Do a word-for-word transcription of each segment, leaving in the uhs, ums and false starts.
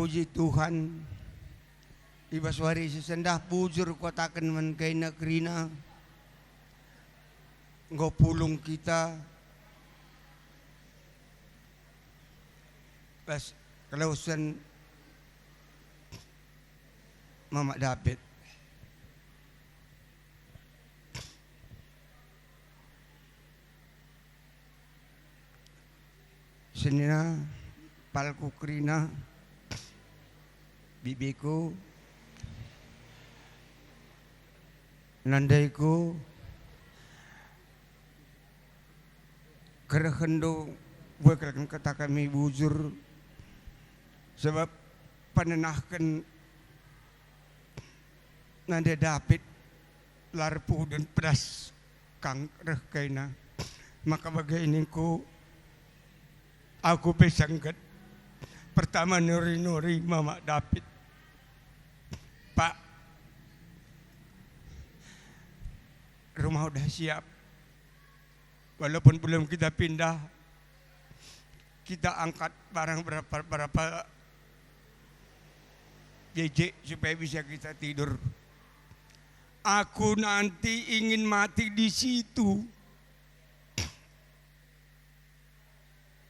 Puji Tuhan, i bas wari si sendah bujur kukataken man kaina kerina, enggo pulung kita bas kelawesen Mamak David. Senina, palku kerina, bibiku, nandaiku, kerehenndu, buat kata kami bujur, sebab penenahken nande David la erpudun pedas kang reh kaina. Maka bage ningku, aku pe sengget. Pertama nuri-nuri Mamak David. Pak, rumah udah siap. Walaupun belum kita pindah, kita angkat barang berapa, berapa jejek supaya bisa kita tidur. Aku nanti ingin mati di situ.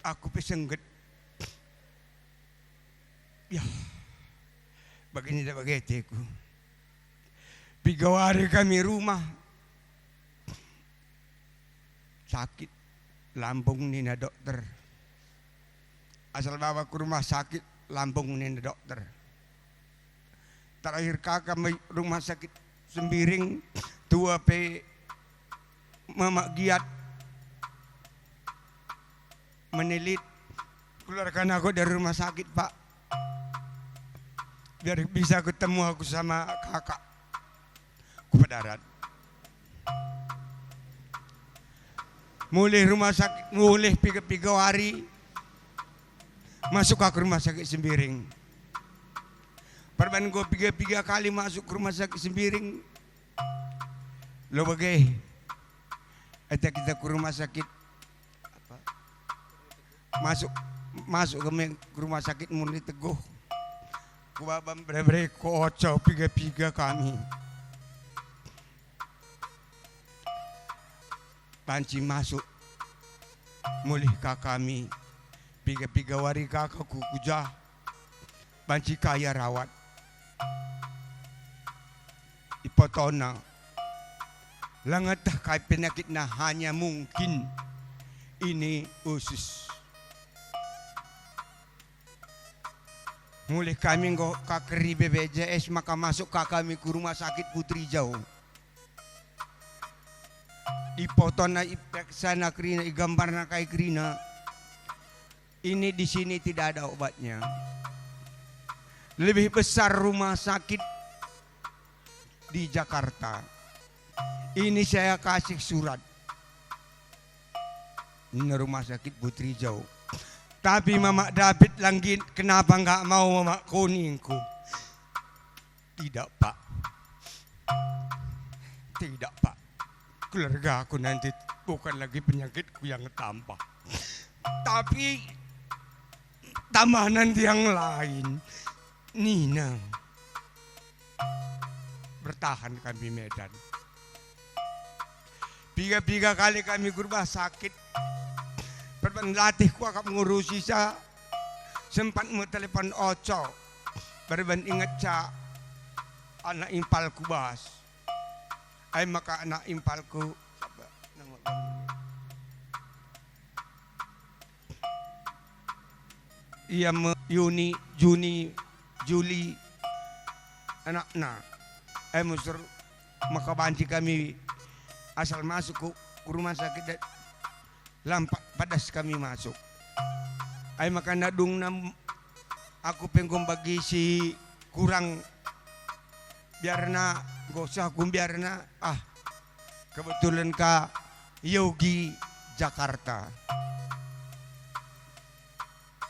Aku pe sengget. Ya, bagenda bage ateku. Piga wari kami rumah sakit lambung nina dokter. Asal bawa ku rumah sakit lambung nina dokter. Terakhir kaka me rumah sakit Sembiring, tua pe Mamak Giat menilit, keluarkan aku dari rumah sakit, Pak. Biar bisa ketemu aku sama kakak. Ku Pedarat. Mulih rumah sakit, mulih piga-piga wari, masuk aku rumah sakit Sembiring. Perban enggo piga-piga kali masuk ke rumah sakit Sembiring, lo bage. Ata kita ke rumah sakit, apa? Masuk, masuk kami ke rumah sakit Murni Teguh. Ku baba bere-bere koco piga-piga kami. Banci masuk, mulih ka kami, piga-piga wari ka ku kuja, banci ka ia rawat. Ipotona, la ngeteh kai penyakitna, hanya mungkin ini usus. Mulih kami enggo ka keri B P J S, maka masuk ka kami ku rumah sakit Putri Jau. Ipotona, ipereksana kerina, igambarna kai kerina. Ini di sini tidak ada obatnya. Lebih besar rumah sakit di Jakarta. Ini saya kasih surat. Nina rumah sakit Putri Jau. Tapi Mamak David la nggit, kenapa nggak mau Mamak, ningku. Tidak, Pak. Tidak, Pak. Keluarga aku nanti bukan lagi penyakitku yang tambah. Tapi tambah nanti yang lain. Nina. Bertahan kami Medan. Piga-piga kali kami ku rumah sakit. Perban latih kuakap ngurusi sa, sempat me telepon Oco. Perban inget ca anak impalku bas. Ai maka anak impalku. Ia me Yuni, Juni, Juli, anakna. E, musur maka banci kami asal masuk ku, ku rumah sakit, da-, lampak padas kami masuk. Ai maka nadungna m-, aku pe enggo bagi si kurang biarna, nggosah ku biarna, ah, kebetulan ka Yogi Jakarta.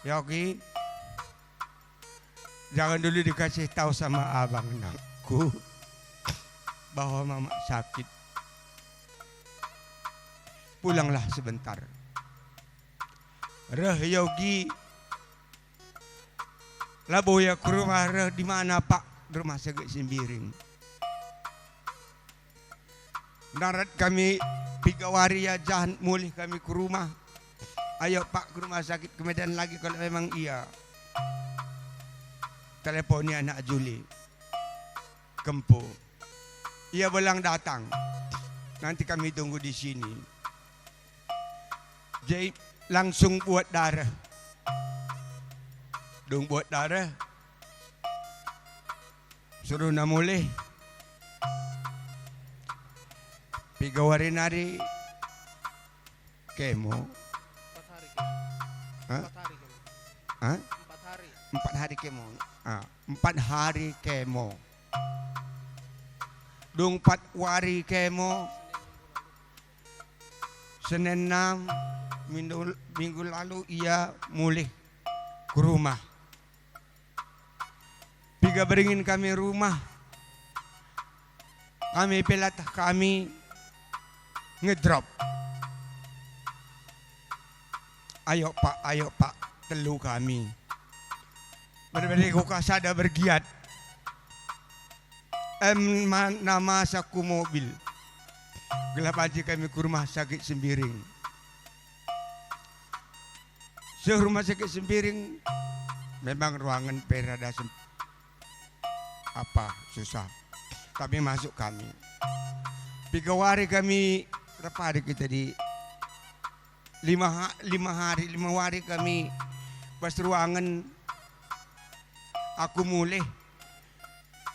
Yogi, jangan dulu dikasih tahu sama abang nangku bahwa Mamak sakit. Pulanglah sebentar. Reh Yogi Labo ia ku rumah, reh di mana, Pak? Rumah sakit Sembiring. Ndarat kami piga wari ia, janah mulih kami ku rumah. Ayo, Pak, ku rumah sakit ke Medan lagi kalau memang ia. Telepon ia anak Juli. Kempu. Ia belang datang. Nanti kami tunggu di sini. Jadi langsung buat dareh. Dung buat dareh, suruhna mulih. Piga wari nari kemo. Empat hari kemo. Hah? Empat hari kemo. Hah? Empat hari. Empat hari kemo. Ah, empat hari kemo. Dung empat wari kemo, Senin enam, minggu, minggu lalu ia mulih ku rumah. Piga beringin kami rumah, kami pe latah kami ngedrop. Ayo, Pak, ayo, Pak, telu kami. Berbeda kuka sada bergiat. Em, ma-, na masa ku mobil. Gelah banci kami ku rumah sakit Sembiring. Seh rumah sakit Sembiring, memang ruangan pe rada sem-, apa, susah. Tapi masuk kami. Piga wari kami, berapa hari kita di lima ha-, lima hari, lima wari kami bas ruangan. Aku mulih.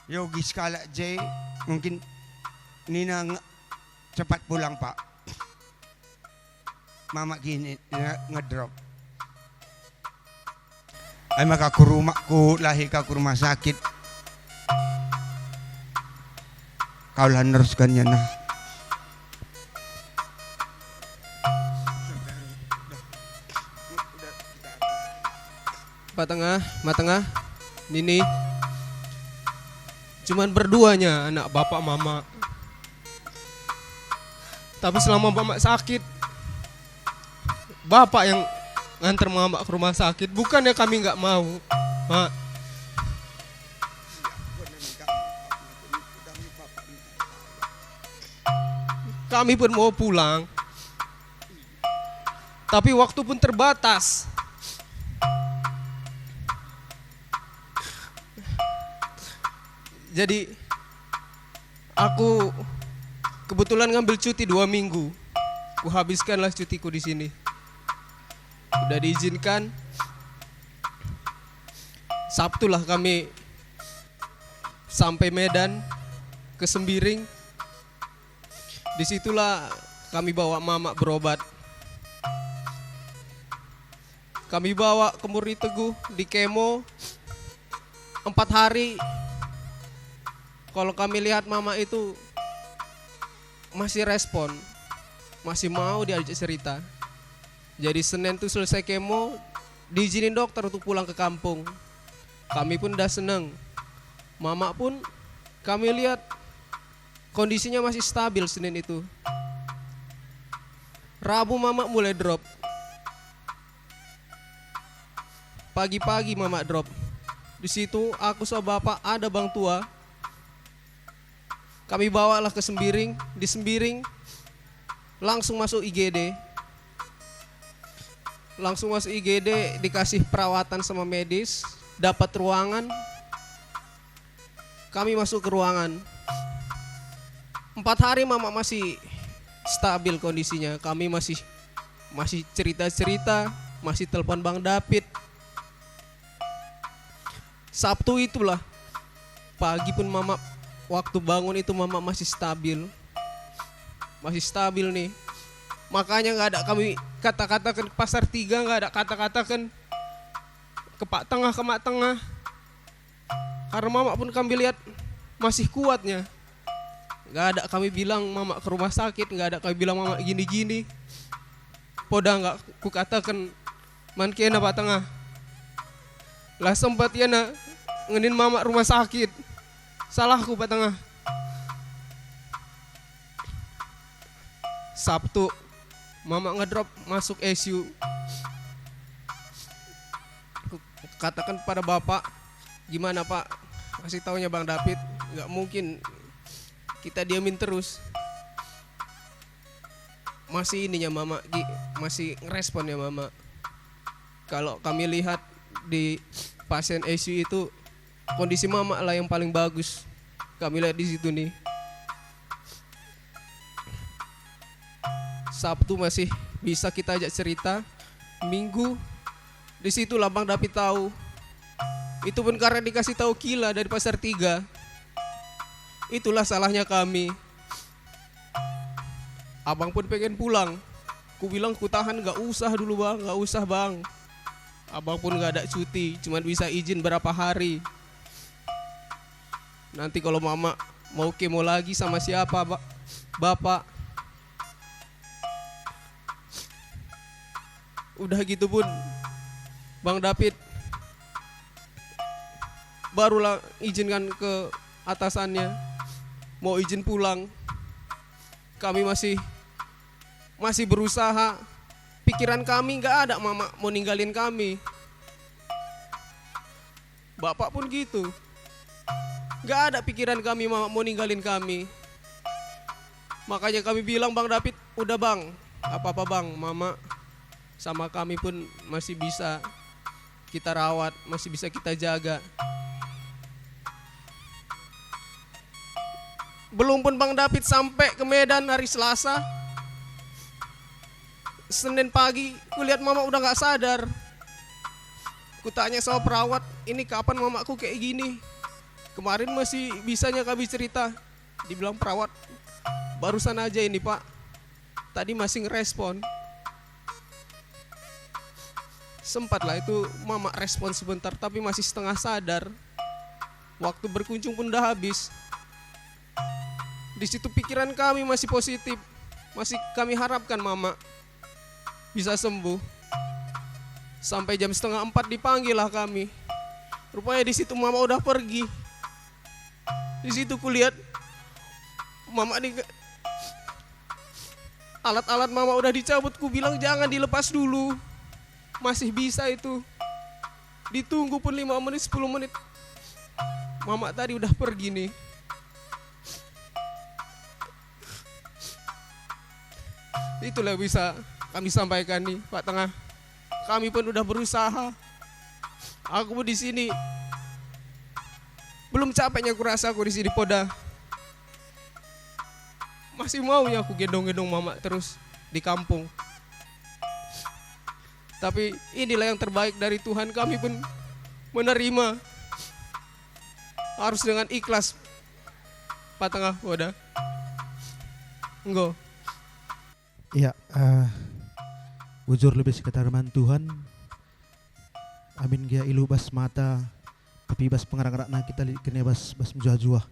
Yogi sekalak je, mungkin nina nge-, cepat pulang, Pak. Mama gini, nge-, ngedrop. Ai maka ku rumah, ku lahi ka ku rumah sakit. Kaulah neruskannya, nah. Patengah, matengah, nini. Cuman berduanya anak bapak mama. Tapi selama mama sakit, bapak yang nganter mama ke rumah sakit. Bukannya kami nggak mau, Mak. Kami pun mau pulang. Tapi waktu pun terbatas. Jadi, aku kebetulan ngambil cuti dua minggu. Kuhabiskanlah cutiku di sini. Udah diizinkan. Sabtulah kami sampai Medan, ke Sembiring. Di situlah kami bawa mama berobat. Kami bawa ke Murni Teguh, di kemo empat hari. Kalau kami lihat mama itu masih respon, masih mau diajak cerita. Jadi Senin tuh selesai kemo, diizinin dokter untuk pulang ke kampung. Kami pun udah seneng. Mama pun kami lihat kondisinya masih stabil Senin itu. Rabu mama mulai drop. Pagi-pagi mama drop. Di situ aku sama bapak ada bang tua. Kami bawalah ke Sembiring. Di Sembiring langsung masuk I G D. Langsung masuk I G D, dikasih perawatan sama medis, dapat ruangan. Kami masuk ke ruangan. Empat hari mama masih stabil kondisinya. Kami masih, masih cerita-cerita, masih telepon Bang David. Sabtu itulah, pagi pun mama, waktu bangun itu mama masih stabil. Masih stabil nih. Makanya nggak ada kami kata-katakan ke Pasar Tiga, nggak ada kata-katakan ke Pak Tengah, ke Mak Tengah. Karena mama pun kami lihat masih kuatnya. Nggak ada kami bilang mama ke rumah sakit, nggak ada kami bilang mama gini-gini. Poda nggak kukataken man kena Pak Tengah. Lah sempat iana ngenin mama rumah sakit. Salahku Pak Tengah. Sabtu, mama ngedrop masuk I C U. Katakan pada bapak, Gimana, Pak? Kasih taunya Bang David, nggak mungkin kita diamin terus. Masih ininya Mama, Gi, masih ngerespon ya Mama. Kalau kami lihat di pasien I C U itu, kondisi Mama lah yang paling bagus. Kami lihat di situ nih. Sabtu masih bisa kita ajak cerita. Minggu, di situ Bang David tahu. Itu pun karena dikasih tahu Kila dari Pasar Tiga. Itulah salahnya kami. Abang pun pengen pulang. Ku bilang ku tahan, "Gak usah dulu Bang, gak usah Bang." Abang pun gak ada cuti, cuman bisa izin berapa hari. Nanti kalau Mama mau kemo lagi sama siapa, Ba-, Bapak? Udah gitu pun, Bang David barulah izinkan ke atasannya, mau izin pulang. Kami masih, masih berusaha. Pikiran kami nggak ada Mama mau ninggalin kami. Bapak pun gitu. Nggak ada pikiran kami Mama mau ninggalin kami. Makanya kami bilang, "Bang David, udah Bang, apa-apa Bang, Mama sama kami pun masih bisa kita rawat, masih bisa kita jaga." Belum pun Bang David sampai ke Medan hari Selasa, Senin pagi kulihat Mama udah nggak sadar. Kutanya sama perawat, "Ini kapan Mamaku kayak gini? Kemarin masih bisanya kami cerita." Dibilang perawat, "Barusan aja ini, Pak. Tadi masih ngerespon." Sempatlah itu Mama respon sebentar, tapi masih setengah sadar. Waktu berkunjung pun udah habis. Di situ pikiran kami masih positif, masih kami harapkan Mama bisa sembuh. Sampai jam setengah empat dipanggil lah kami. Rupanya di situ Mama udah pergi. Di situ kulihat Mama ni, alat-alat Mama udah dicabut, ku bilang, "Jangan dilepas dulu. Masih bisa itu." Ditunggu pun lima menit, sepuluh menit. Mama tadi udah pergi nih. Itulah bisa kami sampaikan nih, Pak Tengah. Kami pun udah berusaha. Aku pun di sini belum capeknya kurasa aku di sini, Poda. Masih maunya aku gendong-gendong Mama terus di kampung. Tapi inilah yang terbaik dari Tuhan, kami pun menerima. Harus dengan ikhlas, Pak Tengah, Poda. Enggo. Ya, eh, bujur lebe si kataman Tuhan. Amin gia ilu bas mata, tapi bas pengerak-ngerakna kita lit kene bas, bas mejuah-juah.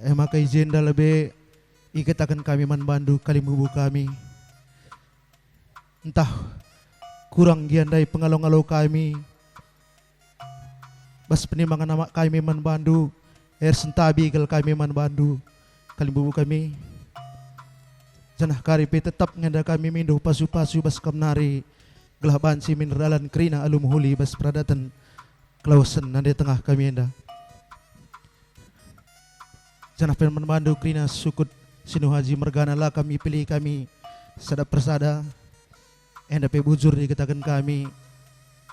E maka i jenda lebe ikataken kami man bandu kalimbubu kami. Ntah kurang gia ndai pengalo-ngalo kami bas penimbangan amak kami man bandu, ersen tabi kal kami man bandu, kalimbubu kami. Janah kari pe tetap ngenda kami mindo pasu-pasu bas kam nari, gelah banci min erdalan kerina alu mehuli bas peradaten Klausen nande tengah kami enda. Janah pe man bandu kerina sukut si Nuh Aji mergana la kami pilih kami sada persada, enda pe bujur ikataken kami,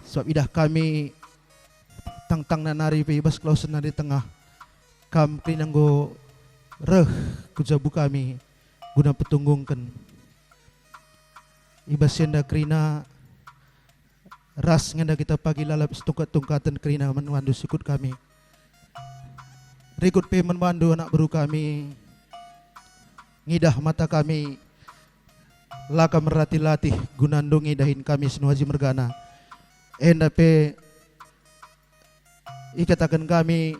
sabap idah kami tangtangna nari pe i bas Klausen nande tengah, kam kerina enggo reh ku jabu kami guna petunggungken. I bas enda kerina ras ngenda kita pagi lalap setungkat-tungkaten kerina man bandu sukut kami. Rikut pe man bandu anak beru kami, ngidah mata kami, la kam erlatih-latih guna ndungi dahin kami si Nuh Aji mergana. Enda pe ikataken kami,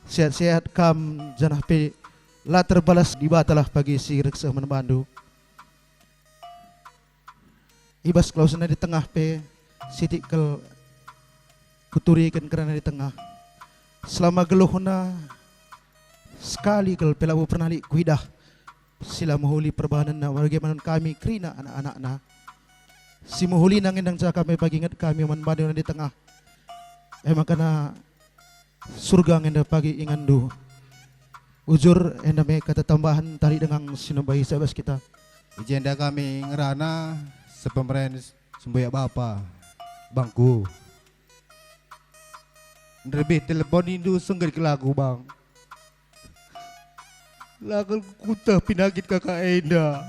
sehat-sehat kam, janah pe la terbalas Dibatalah pagi si rekseh man bandu. I bas Klausen nande tengah pe sitik kal kuturiken kerina nande tengah. Selama geluhna sekali kal pe labo pernah lit kuidah si la mehuli perbahanenna, bage man kami kerina anak-anakna. Si mehulina ngendang ja kami pagi inget kami man bandu nande tengah. E maka na surga nge enda pagi inganndu. Ujur enda me kata tambahen tali dengang si nembahi sabas kita. I jenda kami ngerana sepemeren sembuyak bapa, bangku. Nderbih telepon indu sengget kelaku, Bang. La kal kuteh pinakit kakak enda.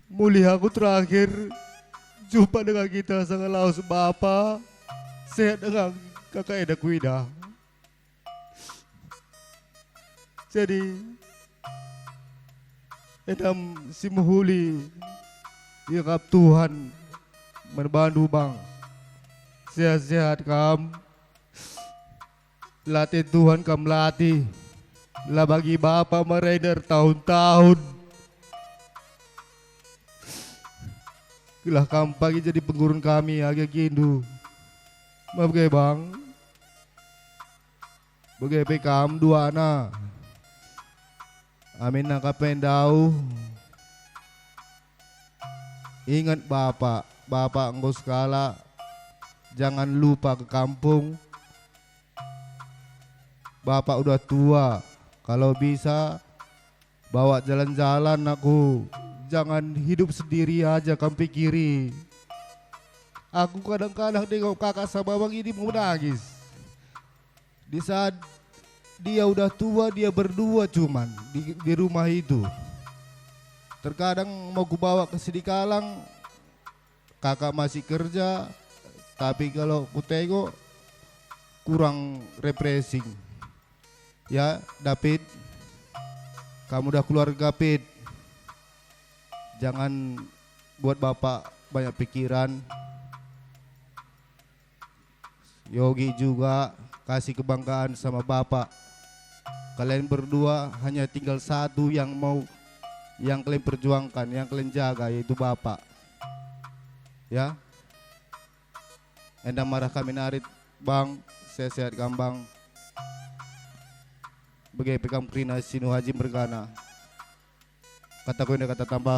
Mulih aku terakhir jumpa dengan kita sanga lawes bapa, sehat dengan kakak enda kuidah. Jadi, enda si mehuli iakap Tuhan man bandu, Bang. Sehat-sehat kam. Late Tuhan kam latih. La bagi bapa merender tahun-tahun. Gelah kam pagi jadi penggurun kami agi-agindu. Mabage, Bang. Bage pe kam duana. Amin nangkap pe ndauh. Ingat bapa, bapa enggo sekalak. Jangan lupa ke kampung. Bapa udah tua, kalau bisa bawa jalan-jalan aku. Jangan hidup sendiri aja kam pikiri. Aku kadang-kadang tengok kakak sama bang ini mau nangis. Di saat dia udah tua, dia berdua cuman di, di rumah itu. Terkadang mau kubawa ke Sidikalang, kakak masih kerja, tapi kalau kutengok kurang refreshing. Ya, David, kamu udah keluarga, Pit. Jangan buat bapak banyak pikiran. Yogi juga kasih kebanggaan sama bapak. Kalian berdua hanya tinggal satu yang mau, yang kalian perjuangkan, yang kalian jaga, yaitu bapak. Ya. Enda marah kami narit, Bang, sehat-sehat kam, Bang. Bage pe kam kerina si Nuh Haji mergana. Kataku enda kata tambah.